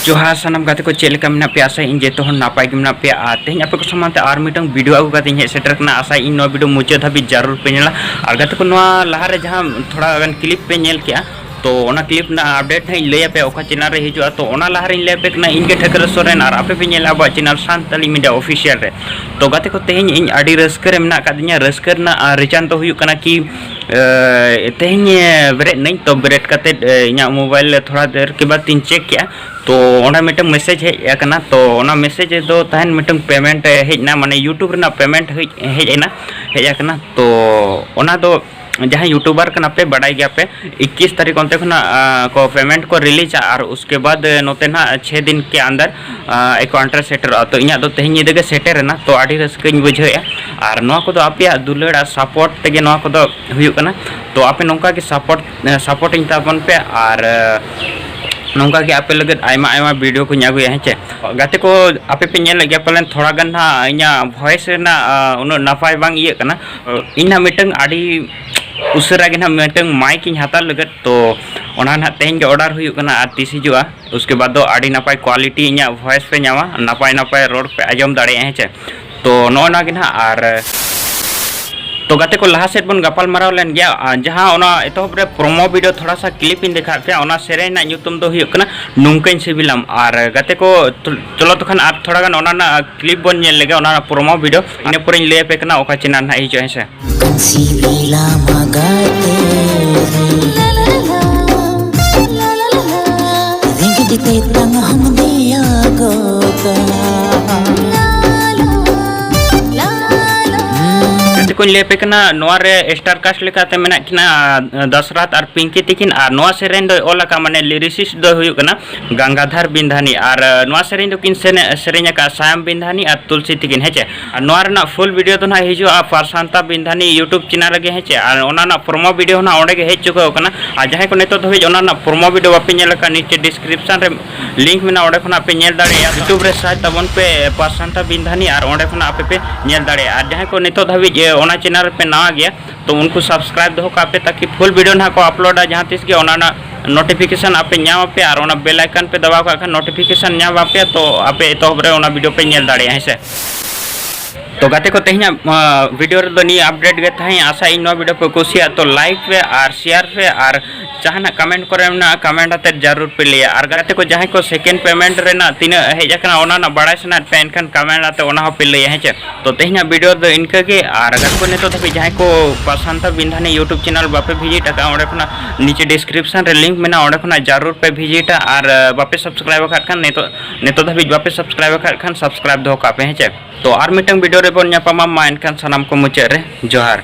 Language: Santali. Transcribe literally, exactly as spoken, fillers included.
ᱡᱚᱦᱟᱨ ᱥᱟᱱᱟᱢ ᱜᱟᱛᱮ ᱠᱚ, ᱪᱮᱫ ᱞᱮᱠᱟ ᱢᱮᱱᱟᱜ ᱯᱮᱭᱟ? ᱟᱥᱟᱭᱟᱹᱧ ᱡᱚᱛᱚ ᱦᱚᱲ ᱱᱟᱯᱟᱭ ᱜᱮ ᱢᱮᱱᱟᱜ ᱯᱮᱭᱟ᱾ ᱟᱨ ᱛᱮᱦᱮᱧ ᱟᱯᱮ ᱠᱚ ᱥᱟᱢᱟᱝ ᱛᱮ ᱟᱨ ᱢᱤᱫᱴᱟᱝ ᱵᱷᱤᱰᱤᱭᱳ ᱟᱹᱜᱩ ᱠᱟᱛᱮ ᱤᱧ ᱦᱮᱡ ᱥᱮᱴᱮᱨ ᱠᱟᱱᱟ᱾ ᱟᱥᱟᱭᱟᱹᱧ ᱱᱚᱣᱟ ᱵᱷᱤᱰᱤᱭᱳ ᱢᱩᱪᱟᱹᱫ ᱫᱷᱟᱹᱵᱤᱡ ᱡᱟᱨᱩᱲ ᱯᱮ ᱧᱮᱞᱟ᱾ ᱟᱨ ᱜᱟᱛᱮ ᱠᱚ, ᱱᱚᱣᱟ ᱞᱟᱦᱟᱨᱮ ᱡᱟᱦᱟᱸ ᱛᱷᱚᱲᱟ ᱜᱟᱱ ᱠᱞᱤᱯ ᱯᱮ ᱧᱮᱞ ᱠᱮᱜᱼᱟ, ᱛᱚ ᱚᱱᱟ ᱠᱞᱤᱯ ᱨᱮᱱᱟᱜ ᱟᱯᱰᱮᱴ ᱦᱟᱸᱜ ᱤᱧ ᱞᱟᱹᱭ ᱟᱯᱮᱭᱟ, ᱚᱠᱟ ᱪᱮᱱᱮᱞ ᱨᱮ ᱦᱤᱡᱩᱜᱼᱟ᱾ ᱛᱚ ᱚᱱᱟ ᱞᱟᱦᱟᱨᱮᱧ ᱞᱟᱹᱭ ᱟᱯᱮ ᱠᱟᱱᱟ, ᱤᱧ ᱜᱮ ᱴᱷᱟᱹᱠᱨᱟᱹ ᱥᱚᱨᱮᱱ ᱟᱨ ᱟᱯᱮ ᱯᱮ ᱧᱮᱞᱟ ᱟᱵᱚᱣᱟᱜ ᱪᱮᱱᱮᱞ ᱥᱟᱱᱛᱟᱞᱤ ᱢᱤᱰᱤᱭᱟ ᱚᱯᱷᱤᱥᱤᱭᱟᱞ ᱨᱮ᱾ ᱛᱚ ᱜᱟᱛᱮ ᱠᱚ, ᱛᱮᱦᱮᱧ ᱤᱧ ᱟᱹᱰᱤ ᱨᱟᱹᱥᱠᱟᱹ ᱨᱮ ᱢᱮᱱᱟᱜ ᱟᱠᱟᱫᱤᱧᱟ᱾ ᱨᱟᱹᱥᱠᱟᱹ ᱨᱮᱱᱟᱜ, ᱟᱨ, ᱨᱤᱡᱟᱱ ᱫᱚ ᱦᱩᱭᱩᱜ ᱠᱟᱱᱟ ᱠᱤ, ᱮ, ᱛᱮᱦᱮᱧ, ᱮ, ᱵᱮᱨᱮᱫ ᱱᱟᱹᱧ, ᱛᱚ ᱵᱮᱨᱮᱫ ᱠᱟᱛᱮᱫ, ᱮ, ᱤᱧᱟᱹᱜ ᱢᱳᱵᱟᱭᱤᱞ ᱨᱮ ᱛᱷᱚᱲᱟ ᱫᱮᱨ ᱠᱮ ᱵᱟᱫ ᱤᱧ ᱪᱮᱠ ᱠᱮᱜᱼᱟ᱾ ᱛᱚ ᱚᱸᱰᱮ ᱢᱤᱫᱴᱟᱝ ᱢᱮᱥᱮᱡᱽ ᱦᱮᱡ ᱟᱠᱟᱱᱟ᱾ ᱛᱚ ᱚᱱᱟ ᱢᱮᱥᱮᱡᱽ ᱨᱮᱫᱚ ᱛᱟᱦᱮᱱ ᱢᱤᱫᱴᱟᱝ ᱯᱮᱢᱮᱱᱴ ᱦᱮᱡ ᱮᱱᱟ, ᱢᱟᱱᱮ YouTube ᱨᱮᱱᱟᱜ ᱯᱮᱢᱮᱱᱴ ᱦᱮᱡ, ᱦᱮᱡ ᱮᱱᱟ, ᱦᱮᱡ ᱟᱠᱟᱱᱟ᱾ ᱛᱚ ᱚᱱᱟ ᱫᱚ ᱡᱟᱦᱟᱸᱭ ᱭᱩᱴᱩᱵᱟᱨ ᱠᱟᱱᱟ ᱯᱮ, ᱵᱟᱰᱟᱭ ᱜᱮᱭᱟ ᱯᱮ, ᱤᱠᱠᱤᱥ ᱛᱟᱹᱨᱤᱠᱷ ᱚᱱᱛᱮ ᱠᱷᱚᱱᱟᱜ, ᱟ, ᱠᱚ ᱯᱮᱢᱮᱱᱴ ᱠᱚ ᱨᱤᱞᱤᱡᱟ ᱟᱨ ᱩᱥᱠᱮ ᱵᱟᱫ ᱱᱚᱛᱮ ᱱᱟᱦᱟᱜ ᱪᱷᱮ ᱫᱤᱱ ᱠᱮ ᱟᱱᱫᱟᱨ, ᱟ, ᱮᱠᱟᱣᱩᱱᱴ ᱨᱮ ᱥᱮᱴᱮᱨᱚᱜᱼᱟ᱾ ᱛᱚ ᱤᱧᱟᱹᱜ ᱫᱚ ᱛᱮᱦᱮᱧ ᱧᱤᱫᱟᱹ ᱜᱮ ᱥᱮᱴᱮᱨᱮᱱᱟ, ᱛᱚ ᱟᱹᱰᱤ ᱨᱟᱹᱥᱠᱟᱹᱧ ᱵᱩᱡᱷᱟᱹᱣᱮᱫᱼᱟ᱾ ᱟᱨ ᱱᱚᱣᱟ ᱠᱚᱫᱚ ᱟᱯᱮᱭᱟᱜ ᱫᱩᱞᱟᱹᱲ ᱟᱨ ᱥᱟᱯᱳᱨᱴ ᱛᱮᱜᱮ ᱱᱚᱣᱟ ᱠᱚᱫᱚ ᱦᱩᱭᱩᱜ ᱠᱟᱱᱟ᱾ ᱛᱚ ᱟᱯᱮ ᱱᱚᱝᱠᱟ ᱜᱮ ᱥᱟᱯᱳᱨᱴ, ᱮ, ᱥᱟᱯᱳᱨᱴ ᱤᱧ ᱛᱟᱵᱚᱱ ᱯᱮ ᱟᱨ, ᱮ, ᱱᱚᱝᱠᱟ ᱜᱮ ᱟᱯᱮ ᱞᱟᱹᱜᱤᱫ ᱟᱭᱢᱟ ᱟᱭᱢᱟ ᱵᱷᱤᱰᱤᱭᱳ ᱠᱚᱧ ᱟᱹᱜᱩᱭᱟ, ᱦᱮᱸ ᱪᱮ? ᱜᱟᱛᱮ ᱠᱚ, ᱟᱯᱮ ᱯᱮ ᱧᱮᱞᱮᱫ ᱜᱮᱭᱟ ᱯᱟᱞᱮᱱ ᱛᱷᱚᱲᱟ ᱜᱟᱱ ᱦᱟᱸᱜ ᱤᱧᱟᱹᱜ ᱵᱷᱚᱭᱮᱥ ᱨᱮᱱᱟᱜ, ᱟ, ᱩᱱᱟᱹᱜ ᱱᱟᱯᱟᱭ ᱵᱟᱝ ᱤᱭᱟᱹᱜ ᱠᱟᱱᱟ᱾ ᱤᱧ ᱦᱟᱸᱜ ᱢᱤᱫᱴᱟᱝ ᱟᱹᱰᱤ ᱩᱥᱟᱹᱨᱟ ᱜᱮ ᱱᱟᱦᱟᱜ ᱢᱤᱫᱴᱟᱝ ᱢᱟᱭᱤᱠ ᱤᱧ ᱦᱟᱛᱟᱣ ᱞᱟᱹᱜᱤᱫ, ᱛᱚ ᱚᱱᱟ ᱱᱟᱦᱟᱜ ᱛᱮᱦᱮᱧ ᱜᱮ ᱚᱰᱟᱨ ᱦᱩᱭᱩᱜ ᱠᱟᱱᱟ ᱟᱨ ᱛᱤᱥ ᱦᱤᱡᱩᱜᱼᱟ᱾ ᱩᱥᱠᱮ ᱵᱟᱫ ᱫᱚ ᱟᱹᱰᱤ ᱱᱟᱯᱟᱭ ᱠᱣᱟᱞᱤᱴᱤ ᱤᱧᱟᱹᱜ ᱵᱷᱚᱭᱮᱥ ᱯᱮ ᱧᱟᱢᱟ, ᱱᱟᱯᱟᱭ ᱱᱟᱯᱟᱭ ᱨᱚᱲ ᱯᱮ ᱟᱸᱡᱚᱢ ᱫᱟᱲᱮᱭᱟᱜᱼᱟ, ᱦᱮᱸ ᱪᱮ? ᱛᱚ ᱱᱚᱜᱼᱚ ᱱᱚᱣᱟ ᱜᱮ ᱱᱟᱦᱟᱜ᱾ ᱟᱨ ᱛᱚ ᱜᱟᱛᱮ ᱠᱚ, ᱞᱟᱦᱟ ᱥᱮᱫ ᱵᱚᱱ ᱜᱟᱯᱟᱞ ᱢᱟᱨᱟᱣ ᱞᱮᱱ ᱜᱮᱭᱟ᱾ ᱟᱨ ᱡᱟᱦᱟᱸ ᱚᱱᱟ ᱮᱛᱚᱦᱚᱵ ᱨᱮ ᱯᱨᱳᱢᱳ ᱵᱷᱤᱰᱤᱭᱳ ᱛᱷᱚᱲᱟ ᱥᱟ ᱠᱞᱤᱯ ᱤᱧ ᱫᱮᱠᱷᱟᱣᱮᱫ ᱯᱮᱭᱟ, ᱚᱱᱟ ᱥᱮᱨᱮᱧ ᱨᱮᱱᱟᱜ ᱧᱩᱛᱩᱢ ᱫᱚ ᱦᱩᱭᱩᱜ ᱠᱟᱱᱟ ᱱᱚᱝᱠᱟᱧ ᱥᱤᱵᱤᱞᱟᱢ᱾ ᱟᱨ ᱜᱟᱛᱮ ᱠᱚ, ᱛᱚ-, ᱪᱚᱞᱚ ᱛᱚᱠᱷᱟᱱ ᱟᱨ ᱛᱷᱚᱲᱟ ᱜᱟᱱ ᱚᱱᱟ ᱨᱮᱱᱟᱜ ᱠᱞᱤᱯ ᱵᱚᱱ ᱧᱮᱞ ᱞᱮᱜᱮ, ᱚᱱᱟ ᱨᱮᱱᱟᱜ ᱯᱨᱳᱢᱳ ᱵᱷᱤᱰᱤᱭᱳ᱾ ᱤᱱᱟᱹ ᱯᱚᱨᱮᱧ ᱞᱟᱹᱭ ᱟᱯᱮ ᱠᱟᱱᱟ ᱚᱠᱟ ᱪᱮᱱᱮᱞ ᱱᱟᱦᱟᱜ ᱦᱤᱡᱩᱜᱼᱟ, ᱦᱮᱸ ᱥᱮ᱾ ᱠᱟᱱ ᱥᱤᱵᱤᱞᱟᱢᱟ ᱜᱟᱛᱮ ᱨᱮ᱾ ᱨᱮᱸᱜᱮᱡ ᱛᱮᱛᱟᱝ ᱦᱚᱸᱢ ᱫᱮᱭᱟ ᱜᱚᱫᱟ᱾ ᱜᱟᱛᱮ ᱠᱚᱧ ᱞᱟᱹᱭ ᱟᱯᱮ ᱠᱟᱱᱟ, ᱱᱚᱣᱟ ᱨᱮ ᱥᱴᱟᱨ ᱠᱟᱥᱴ ᱞᱮᱠᱟᱛᱮ ᱢᱮᱱᱟᱜ ᱠᱤᱱᱟ, ᱟ, ᱫᱟᱥᱨᱟᱛ ᱟᱨ ᱯᱤᱝᱠᱤ ᱛᱤᱠᱤᱱ᱾ ᱟᱨ ᱱᱚᱣᱟ ᱥᱮᱨᱮᱧ ᱫᱚᱭ ᱚᱞ ᱟᱠᱟᱫ, ᱢᱟᱱᱮ ᱞᱤᱨᱤᱥᱤᱥᱴ ᱫᱚᱭ ᱦᱩᱭᱩᱜ ᱠᱟᱱᱟ ᱜᱟᱝᱜᱟᱫᱷᱟᱨ ᱵᱤᱱᱫᱷᱟᱱᱤ᱾ ᱟᱨ, ᱟ, ᱱᱚᱣᱟ ᱥᱮᱨᱮᱧ ᱫᱚᱠᱤᱱ ᱥᱮᱱ-, ᱥᱮᱨᱮᱧ ᱟᱠᱟᱫ ᱥᱟᱭᱟᱢ ᱵᱤᱱᱫᱷᱟᱱᱤ ᱟᱨ ᱛᱩᱞᱥᱤ ᱛᱤᱠᱤᱱ, ᱦᱮᱸ ᱪᱮ? ᱟᱨ ᱱᱚᱣᱟ ᱨᱮᱱᱟᱜ ᱯᱷᱩᱞ ᱵᱷᱤᱰᱤᱭᱳ ᱫᱚ ᱱᱟᱦᱟᱜ ᱦᱤᱡᱩᱜᱼᱟ ᱯᱨᱚᱥᱟᱱᱛᱟ ᱵᱤᱱᱫᱷᱟᱱᱤ YouTube ᱪᱮᱱᱮᱞ ᱨᱮᱜᱮ, ᱦᱮᱸ ᱪᱮ? ᱟᱨ ᱚᱱᱟ ᱨᱮᱱᱟᱜ ᱯᱨᱳᱢᱳ ᱵᱷᱤᱰᱤᱭᱳ ᱦᱚᱸ ᱱᱟᱦᱟᱜ ᱚᱸᱰᱮ ᱜᱮ ᱦᱮᱡ ᱪᱩᱠᱟᱹᱣ ᱠᱟᱱᱟ᱾ ᱟᱨ ᱡᱟᱦᱟᱸᱭ ᱠᱚ ᱱᱤᱛᱚᱜ ᱫᱷᱟᱹᱵᱤᱡ ᱚᱱᱟ ᱨᱮᱱᱟᱜ ᱯᱨᱳᱢᱳ ᱵᱷᱤᱰᱤᱭᱳ ᱵᱟᱯᱮ ᱧᱮᱞ ᱟᱠᱟᱫ, ᱱᱤᱪᱮ ᱰᱤᱥᱠᱨᱤᱯᱥᱚᱱ ᱨᱮ ᱞᱤᱝᱠ ᱢᱮᱱᱟᱜᱼᱟ, ᱚᱸᱰᱮ ᱠᱷᱚᱱᱟᱜ ᱯᱮ ᱧᱮᱞ ᱫᱟᱲᱮᱭᱟᱜᱼᱟ᱾ YouTube ᱨᱮ ᱥᱟᱨᱪ ᱛᱟᱵᱚᱱ ᱯᱮ ᱯᱨᱚᱥᱟᱱᱛᱟ ᱵᱤᱱᱫᱷᱟᱱᱤ ᱟᱨ ᱚᱸᱰᱮ ᱠᱷᱚᱱᱟᱜ ᱟᱯᱮ ᱯᱮ ᱧᱮᱞ ᱫᱟᱲᱮᱭᱟᱜᱼᱟ᱾ ᱟᱨ ᱡᱟᱦᱟᱸᱭ ᱠᱚ ᱱᱤᱛᱚᱜ ᱫᱷᱟᱹᱵᱤᱡ, ᱮ, ᱚᱱᱟ ᱪᱮᱱᱮᱞ ᱨᱮᱯᱮ ᱱᱟᱣᱟ ᱜᱮᱭᱟ, ᱛᱚ ᱩᱱᱠᱩ ᱥᱟᱵᱥᱠᱨᱟᱭᱤᱵ ᱫᱚᱦᱚ ᱠᱟᱜ ᱯᱮ, ᱛᱟᱠᱤ ᱯᱷᱩᱞ ᱵᱷᱤᱰᱤᱭᱳ ᱱᱟᱦᱟᱜ ᱠᱚ ᱟᱯᱞᱳᱰᱟ ᱡᱟᱦᱟᱸ ᱛᱤᱥ ᱜᱮ, ᱚᱱᱟ ᱨᱮᱱᱟᱜ notification ᱟᱯᱮ ᱧᱟᱢ ᱟᱯᱮ ᱟᱨ ᱚᱱᱟ bell icon ᱯᱮ ᱫᱟᱵᱟᱣ ᱠᱟᱜ ᱠᱷᱟᱱ notification ᱧᱟᱢ ᱟᱯᱮᱭᱟ, ᱛᱚ ᱟᱯᱮ ᱮᱛᱚᱦᱚᱵ ᱨᱮ ᱚᱱᱟ video ᱯᱮ ᱧᱮᱞ ᱫᱟᱲᱮᱭᱟᱜᱼᱟ, ᱦᱮᱸ ᱥᱮ᱾ ᱛᱚ ᱜᱟᱛᱮ ᱠᱚ, ᱛᱮᱦᱮᱧᱟᱜ video ᱨᱮᱫᱚ ᱱᱤᱭᱟᱹ update ᱜᱮ ᱛᱟᱦᱮᱸ᱾ ᱟᱥᱟᱭᱟᱹᱧ ᱱᱚᱣᱟ video ᱯᱮ ᱠᱩᱥᱤᱭᱟᱜᱼᱟ, ᱛᱚ like ᱯᱮ ᱟᱨ share ᱯᱮ ᱟᱨ ᱡᱟᱦᱟᱱᱟᱜ comment ᱠᱚᱨᱮ ᱢᱮᱱᱟᱜᱼᱟ comment ᱟᱛᱮᱫ ᱡᱟᱹᱨᱩᱲ ᱯᱮ ᱞᱟᱹᱭᱟ᱾ ᱟᱨ ᱜᱟᱛᱮ ᱠᱚ, ᱡᱟᱦᱟᱸᱭ ᱠᱚ second payment ᱨᱮᱱᱟᱜ ᱛᱤᱱᱟᱹᱜ ᱦᱮᱡ ᱟᱠᱟᱱᱟ ᱚᱱᱟ ᱨᱮᱱᱟᱜ ᱵᱟᱲᱟᱭ ᱥᱟᱱᱟᱭᱮᱫ ᱯᱮ ᱮᱱᱠᱷᱟᱱ comment ᱟᱛᱮ ᱚᱱᱟ ᱦᱚᱸᱯᱮ ᱞᱟᱹᱭᱟ, ᱦᱮᱸ ᱪᱮ᱾ ᱛᱚ ᱛᱮᱦᱮᱧᱟᱜ video ᱫᱚ ᱤᱱᱠᱟᱹ ᱜᱮ᱾ ᱟᱨ ᱜᱟᱛᱮ ᱠᱚ, ᱱᱤᱛᱚᱜ ᱫᱷᱟᱹᱵᱤᱡ ᱡᱟᱦᱟᱸᱭ ᱠᱚ ᱯᱟᱥᱟᱱᱛᱟ ᱵᱤᱱᱫᱷᱟᱱᱤ YouTube channel ᱵᱟᱯᱮ visit ᱟᱠᱟᱫᱼᱟ, ᱚᱸᱰᱮ ᱠᱷᱚᱱᱟᱜ ᱱᱤᱪᱮ description ᱨᱮ link ᱢᱮᱱᱟᱜᱼᱟ, ᱚᱸᱰᱮ ᱠᱷᱚᱱᱟᱜ ᱡᱟᱹᱨᱩᱲ ᱯᱮ visit ᱟ᱾ ᱟᱨ ᱵᱟᱯᱮ subscribe ᱟᱠᱟᱫ ᱠᱷᱟᱱ ᱱᱤᱛᱚᱜ, ᱱᱤᱛᱚᱜ ᱫᱷᱟᱹᱵᱤᱡ ᱵᱟᱯᱮ subscribe ᱟᱠᱟᱫ ᱠᱷᱟᱱ subscribe ᱫᱚᱦᱚ ᱠᱟᱜ ᱯᱮ, ᱦᱮᱸ ᱪᱮ᱾ ᱛᱚ ᱟᱨ ᱢᱤᱫᱴᱟᱝ video ᱨᱮᱵᱚᱱ ᱧᱟᱯᱟᱢᱟ᱾ ᱢᱟ ᱮᱱᱠᱷᱟᱱ ᱥᱟᱱᱟᱢ ᱠᱚ ᱢᱩᱪᱟᱹᱫ ᱨᱮ ᱡᱚᱦᱟᱨ᱾